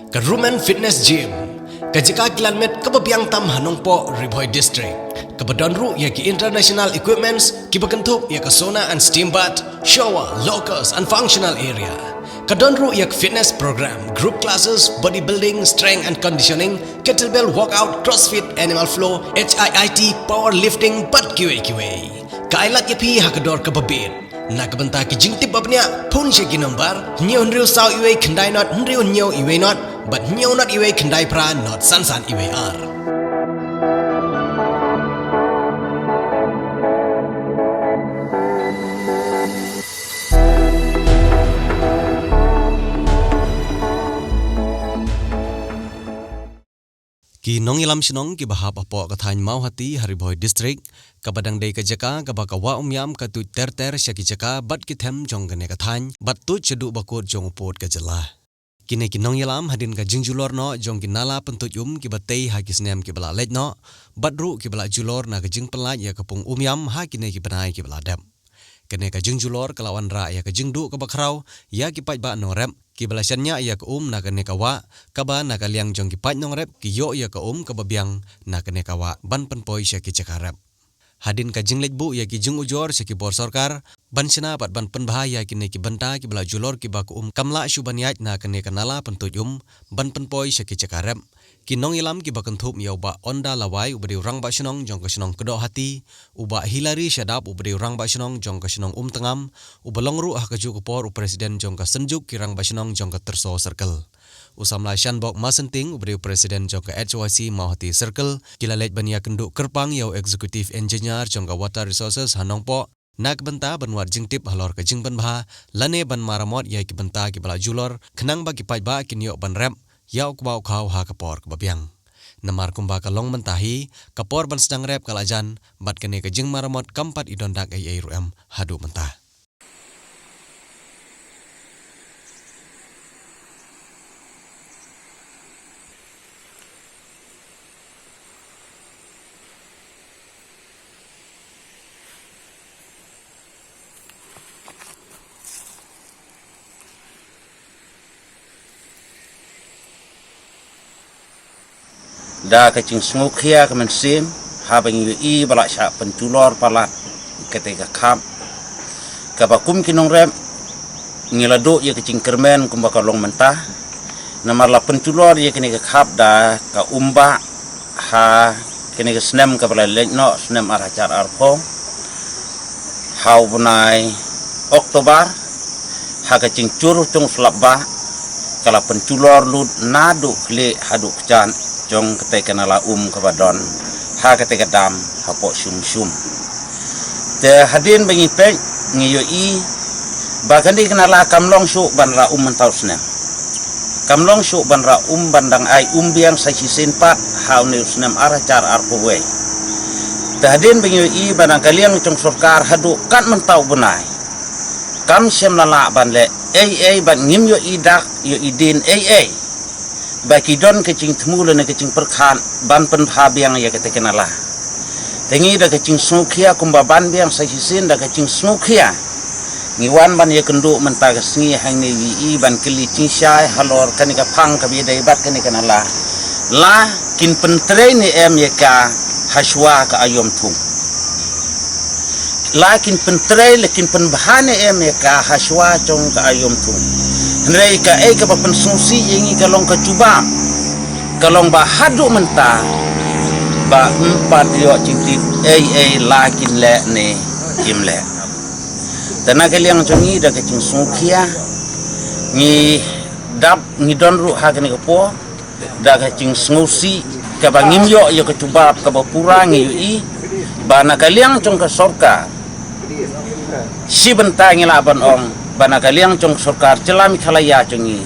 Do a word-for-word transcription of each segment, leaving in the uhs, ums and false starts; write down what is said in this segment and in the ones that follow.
Ka Rumen Fitness Gym, ka jaka kilan met kaba biang tam ha Nongpoh, Ri Bhoi District, kaba don ruh ïa ki international equipments kiba kynthup ïa ka sauna and steam bath, shower, lockers and functional area. Ka don ruh ïa ka fitness program, group classes, bodybuilding, strength and conditioning, kettlebell workout, crossfit, animal flow, H I I T, powerlifting bad kiwei kiwei. Ka ai lad ïa phi ha ka dor kaba bit. Na ka bynta ki jingtip ba bniah, phone sha ki nombar hynñiew hynriew saw iwei khyndai not hynriew hynñiew iwei not bad hynñiew not iwei khyndai phra not san san iwei ar. Ki nongïalam shnong kiba hap hapoh ka thaiñ Mawhati ha Ri Bhoi District, kaba dang dei ka jaka kaba ka wah Umïam ka tuid ter ter sha ki jaka bad ki them jong kane ka thaiñ bad tuid shaduh ba kut jong u pud ka jylla. Kine ki nongïalam hadien ka jingjulor noh jong ki nala pyntuid um kiba tei ha ki snem kiba la leit noh bad ruh kiba la julor na ka jingpynlait ïa ka pung Umïam ha kine ki bnai kiba la dep. Kane ka jingjulor ka la wanrah ïa ka jingduh kaba khraw ïa ki paidbah nongrep kiba la shaniah ïa ka um na kane ka wah, kaba na ka liang jong ki paid nongrep ki ïoh ïa ka um kaba biang na kane ka wah ban pynpoi sha ki jaka rep. Hadien ka jingleit buh ïa ki jingujor sha ki bor sorkar ban shna bad ban pynbha ïa kine ki bynta kiba la julor kiba ka um kam lah shuh ban ïaid na kane ka nala pyntuid um ban pynpoi sha ki jaka rep. Ki nongïalam kiba kynthup ïa u Bah Onda Lawai uba dei u rangbah shnong jong ka shnong Kdohati, u Bah Hilary Shadap uba dei u rangbah shnong jong ka shnong Umtngam, uba long ruh ha kajuh ka por u president jong ka Synjuk ki Rangbah Shnong jong ka Tyrso Circle, u samla Shanbok Masenting uba dei u president jong ka H Y C Mawhati Circle, ki la leit ban ïakynduh kyrpang ïa u executive engineer jong ka Water Resources ha Nongpoh na ka bynta ban wad jingtip halor ka jingpynbha lane ban maramot ïa ki bynta kiba la julor khnang ba ki paidbah kin ïoh ban rep ïa u kbaw khaw ha ka por kaba biang. Namar kumba ka long mynta hi, ka por ban sdang rep ka la jan bad kane ka jingmaramot kam pat i don dak ei ei ruh em haduh mynta. Da ka jingsngewkhia ka mynsiem haba ngi ïohi ba la shah pynjulor palat kata ka khap kaba kum ki nongrep ngi la duh ïa ka jingkyrmen kumba ka long mynta. Namar la pynjulor ïa kane ka khap da ka umbah ha kane ka snem kaba la leit noh, snem ar hajar arphew, ha u bnai October, ha ka jingchur jong u slap bah ka la pynjulor lut naduh khlieh haduh kjat jong kata ka nala um kaba don ha kata ka dam hapoh Shum Shum. Te hadien ba ngi peit ngi ïohi ba kane ka nala kam long shuh ban rah um mynta u snem. Kam long shuh ban rah um ban dang ai um biang sa shisien pat ha une u snem ar hajar arphew wei. Te hadien ba ngi ïohi ba na ka liang jong sorkar haduh kat mynta u bnai kam shym la lah ban leh ei ei, ban ngim ïohi dak ïohi dien ei ei ba ki don ka jingthmu lane ka jingpyrkhat ban pynbha biang ïa kata ka nala. Te ngi da ka jingsngewkhia kumba ban biang sa shisien da ka jingsngewkhia ngi wan ban ïakynduh mynta ka sngi hangne ïohi ban kylli jingshai halor kane ka phang kaba ïadei bad kane ka nala. La kin pyntrei ne em ïa ka hashwa ka aïom thung? La kin pyntrei, la kin pynbha ne em ïa ka hashwa jong ka aïom thung? Hynrei kaei kaba pynsngewsih ïa ngi ka long ka jubab ka long ba haduh mynta ba ym pat ïoh jingtip ei ei la kin leh ne kim leh. Te na ka liang jong ngi da ka jingsngewkhia ngi dap ngi don ruh ha kane ka por da ka jingsngewsih kaba ngim ïoh ïa ka jubab kaba pura. Ngi ïohi ba na ka liang jong ka sorkar shi bynta ngi lah ban ong ba na ka liang jong ka sorkar jylla Meghalaya jong ngi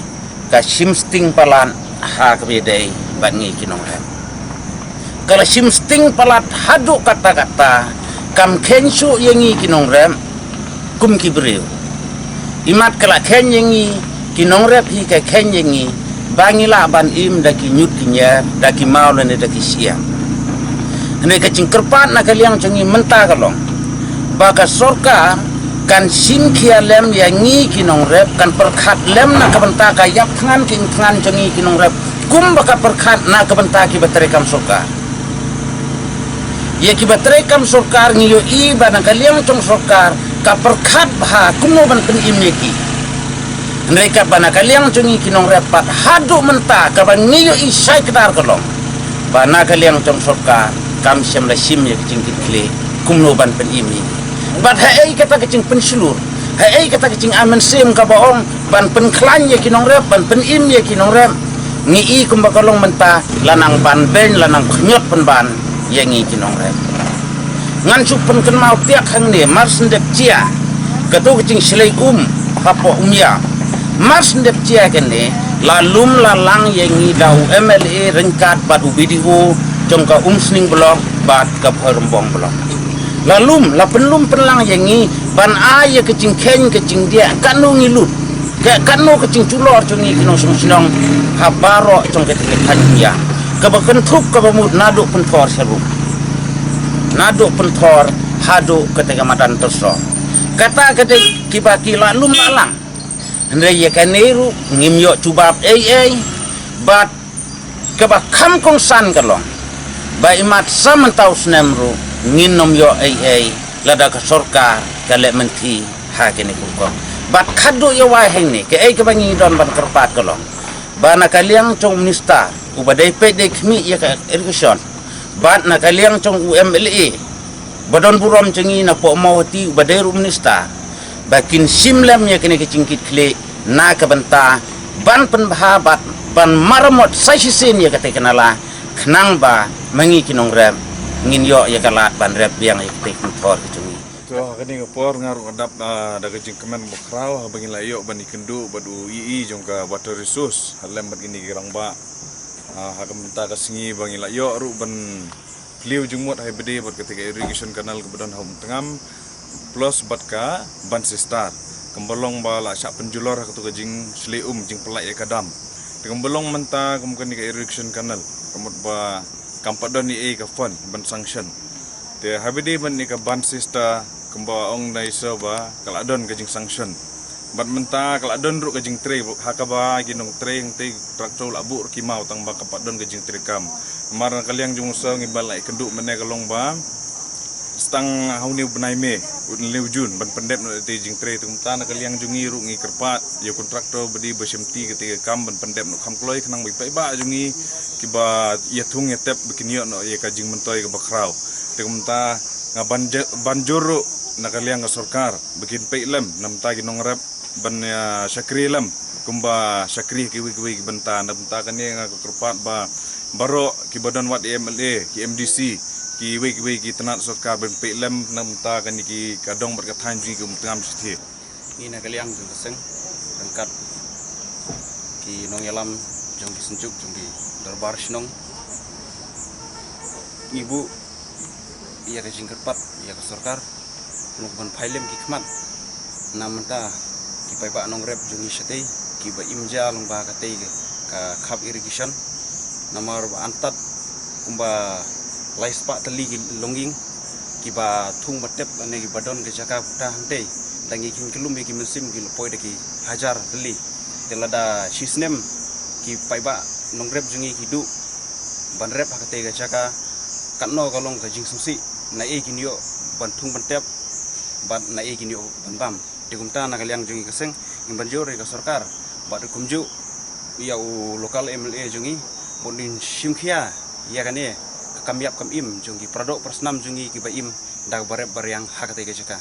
ka shim sting palat ha kaba ïadei bad ngi ki nongrep. Ka la shim sting palat haduh katta katta, kam kheiñ shuh ïa ngi ki nongrep kum ki briew. Imat ka la kheiñ ïa ngi ki nongrep hi, ka kheiñ ïa ngi ba ngi lah ban im da ki ñiut ki ñier, da ki maw lane da ki shyiap. Hynrei ka jingkyrpad na ka liang jong ngi mynta ka long ba ka sorkar kan shim khia lem ïa ngi ki nongrep, kan pyrkhat lem na ka bynta ka ïap thngan ki thngan jong ngi ki nongrep, kumba ka pyrkhat na ka bynta kiba trei kam sorkar. Ïa kiba trei kam sorkar ngi ïohi ba na ka liang jong sorkar ka pyrkhat bha kumno ban pynim ïa ki. Hynrei katba na ka liang jong ngi ki nongrep pat haduh mynta kaba ngi ïohi shai kdar ka long ba na ka liang jong sorkar kam shym la shim ïa ka jingkitkhlieh kumno ban pynim ïa ngi. Bad haei kata ka jingpynshlur, haei kata ka jingai mynsiem kaba ong ban pynkhlaiñ ïa ki nongrep, ban pynim ïa ki nongrep. Ngi i kumba ka long mynta, la nang ban beiñ, la nang khñiot pynban ïa ngi ki nongrep. Ngan shu pynkynmaw tiak hangne, mar shen dep jia kato ka jingshlei um hapoh Umïa. Mar shen dep jia kane, la lum la lang ïa ngi da u M L A ryngkat bad u B D O jong ka Umsning Block bad ka Bhoirymbong Block. La lum, la pynlum pynlang ïa ngi ban ai ïa ka jingkheiñ ka jingdiah, katno ngi lut, ka, katno ka jingjulor jong ngi ki nongshong shnong ha baroh jong kata ka thaiñ Umïa, kaba kynthup kaba mut naduh Pynthor sharum, naduh Pynthor haduh kata ka madan Tyrsong. Kata ka dei kiba ki la lum la lang. Hynrei ïa kane ruh ngim ïoh jubab ei ei. Bad kaba kham kongsan ka long ba imat sa mynta u snem ruh ngin nym ïoh ei ei lada ka sorkar ka leh mynthi ha kine ki rukom. Bad khadduh ïa wai hangne, kaei kaba ngi don ban kyrpad ka long ba na ka liang jong u minister uba dei peit dei khmih ïa ka irrigation, bad na ka liang jong u M L A ba don burom jong ngi napoh Mawhati uba dei ruh u minister, ba kin shim lem ïa kine ki jingkitkhlieh na ka bynta ban pynbha bad ban maramot sa shisien ïa kata ka nala, khnang ba ma ngi ki nongrep ngin ïoh ïa ka lad ban rep biang ïa kata ka Pynthor ka jong ngi. To, ha kane ka por nga ruh nga dap, ah, da ka jingkmen ba khraw haba ngi la ïoh ban ïakynduh bad u E E jong ka Water Resource, ha lem bad kine ki rangbah. Ah, ha ka bynta ka sngi ba ngi la ïoh ruh ban phylliew jingmut ha i bade bad kata ka irrigation canal kaba don ha Umtngam, plus bad ka Ban Sister, kaba long ba la shah pynjulor ha kato ka jingshlei um, jingpyllait ïa ka dam. Te kaba long mynta kum kane ka irrigation canal, ka mut ba kam pat don ei ei ka fund ban sanction. Te ha i bade bad kane ka Ban Sister, kumba ong na i sir ba ka la don ka jingsanction. Bad mynta ka la don ruh ka jingtrei, ha kaba ki nongtrei hangtei tractor la buh ruh ki maw tang ba kam pat don ka jingtrei kam. Namar na ka liang jong u sir ngi ba la ïakynduh mynne ka long ba sa tang ha une u bnai May, u bnai June ban pyndep noh ïa kata ka jingtrei. Te kumta na ka liang jong ngi ruh ngi kyrpad ïa u contractor ba dei ba shimti kata ka kam ban pyndep noh kham kloi khnang ba i paidbah jong ngi kiba ïathung ïatep ba kin ïoh noh ïa ka jingmyntoi kaba khraw. Te kumta nga ban je-, ban jur ruh na ka liang ka sorkar ba kin peit lem na bynta ki nongrep ban, ah, shakri lem kumba shakri kiwei kiwei ki bynta. Na bynta kane nga kyrpad ba baroh kiba don wat, M L A, ki M D C, kiwei kiwei ki tnat sorkar ban peit lem na bynta kane ki, ka dong bad ka thaiñ jong ngi ki Umtngam shathie. Ngi na ka liang jong ka seng ryngkat ki nongïalam jong ki synjuk jong ki dorbar shnong, ngi buh ïa ka jingkyrpad ïa ka sorkar, long ban phai lem ki khmat na bynta ki paidbah nongrep jong ngi shatei kiba im ja lyngba katei ka khap irrigation. Namar ba antad kumba lai spah tylli ki longïing kiba thung ba tep lane kiba don ka jaka puta hangtei, da ngi kynlum ïa ki mynsiem ki la poi da ki hajar tylli. Te lada shisnem ki paidbah nongrep jong ngi ki duh ban rep ha katei ka jaka, katno ka long ka jingsngewsih, naei kin ïoh ban thung ban tep bad naei kin ïoh ban bam. Te kumta na ka liang jong ngi ka seng ngin ban jur ïa ka sorkar bad kumjuh ïa u local M L A jong ngi, bad ngin shim khia ïa kane ka kam ïap kam im jong ki para doh para snam jong ngi kiba im da kaba rep ba riang ha katei ka jaka.